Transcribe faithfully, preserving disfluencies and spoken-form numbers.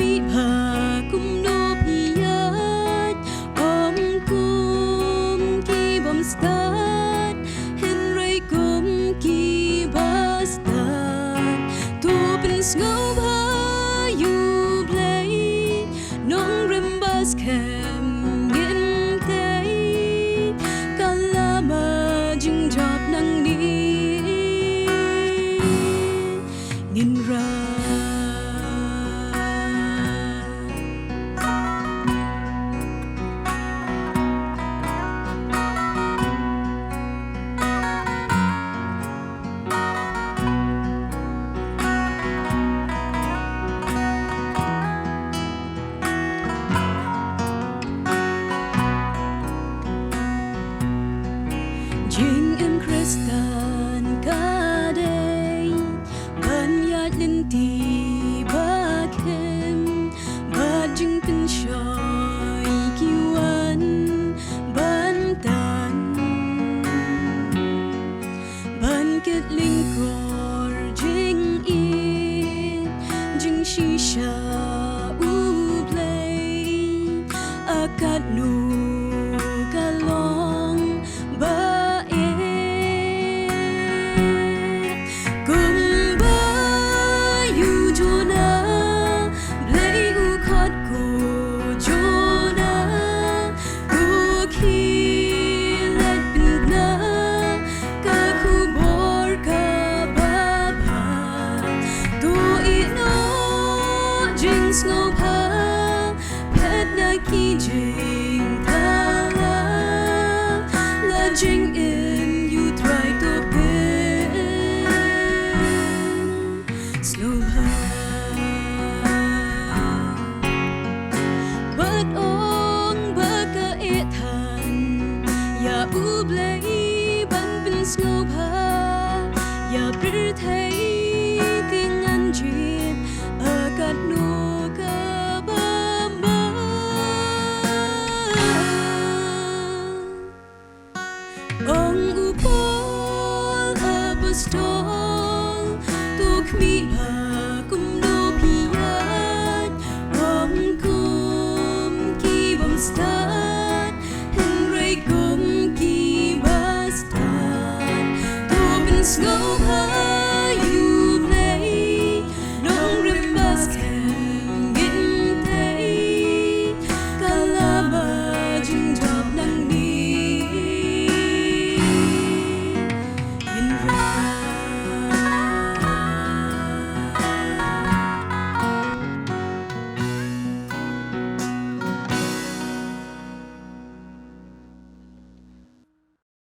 Phi bha kumno phi ïaid, ym kum ki bym stad, hynrei kum ki ba stad. To pynsngewbha ïa U Blei, nongrim ba skhem ngin tei, ka lama jingjop nangne ngin rai. Jingim Khristan ka dei ban ïaid lynti ba khem, bad jingpynshoi ki wan ban tan, ban kit lyngkor jingïeit, jingshisha U Blei, a katno ka long ba eh. Kumba ïa u Jonah, Blei u khot ko Jonah, to khie leit pynbna ka khubor kaba bha. To ïeh noh jingsngewbha, phet na ki jingthala, la jingim ïa U Trai to pyn sngewbha. Bad ong ba ka eh than ïa U Blei ban pynsngewbha ïa pyrthei, te ngan jied a katno kaba ma. Ong u Paul apostol, to khmih bha kumno phi ïaid, ym kum ki bym stad, hynrei kum ki ba stad. To pynsngewbha ïa U Blei, nongrim ba skhem